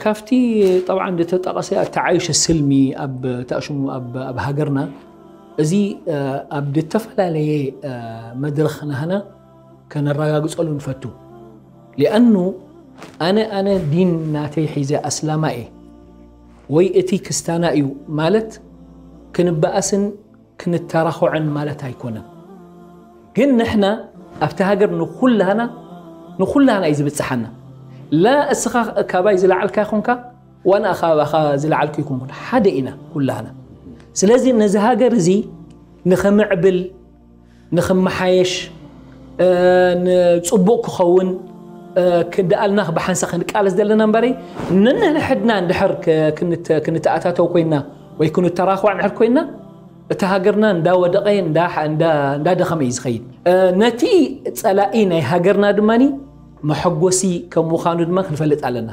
ካብቲ ጠብዓ ዝተጠቐሰ ኣተዓይሸ ስልሚ ኣብ ተኣሽሙ ኣብ ሃገርና እዚ ኣብ ዝተፈላለየ መድረኽ ናህና ከነረጋግጸሉ ንፈቱ። ሊኣኑ ኣነ ኣነ ዲን ናተይ ሒዘ ኣስላማ እየ ወይ እቲ ክስታና እዩ ማለት ክንበኣስን ክንተራኾዐን ማለት ኣይኮነን። ግን ንሕና ኣብቲ ሃገር ንኹላህና ንኹላህና እዩ ዝብጽሓና። ላ እስኻ ካባይ ዝለዓልካ ይኹንካ ዋና ካባኻ ዝለዓልኩ ይኹንኩን ሓደ ኢና ኩላህና። ስለዚ ነዚ ሃገር እዚ ንኸምዕብል ንኽመሓየሽ ንፅቡቕ ክኸውን ክደኣልና ብሓንሳ ክንቃለስ ዘለና እምበረይ ነንሕድና እንድሕር ክንተኣታተው ኮይና ወይ ክንተራኽዋ እንድሕር ኮይና እቲ ሃገርና እንዳወደቐ እንዳደኸመ እዩ ዝኸይድ። ነቲ ፀላኢ ናይ ሃገርና ድማ መሐጎሲ ከም ምዃኑ ድማ ክንፈልጥ ኣለና።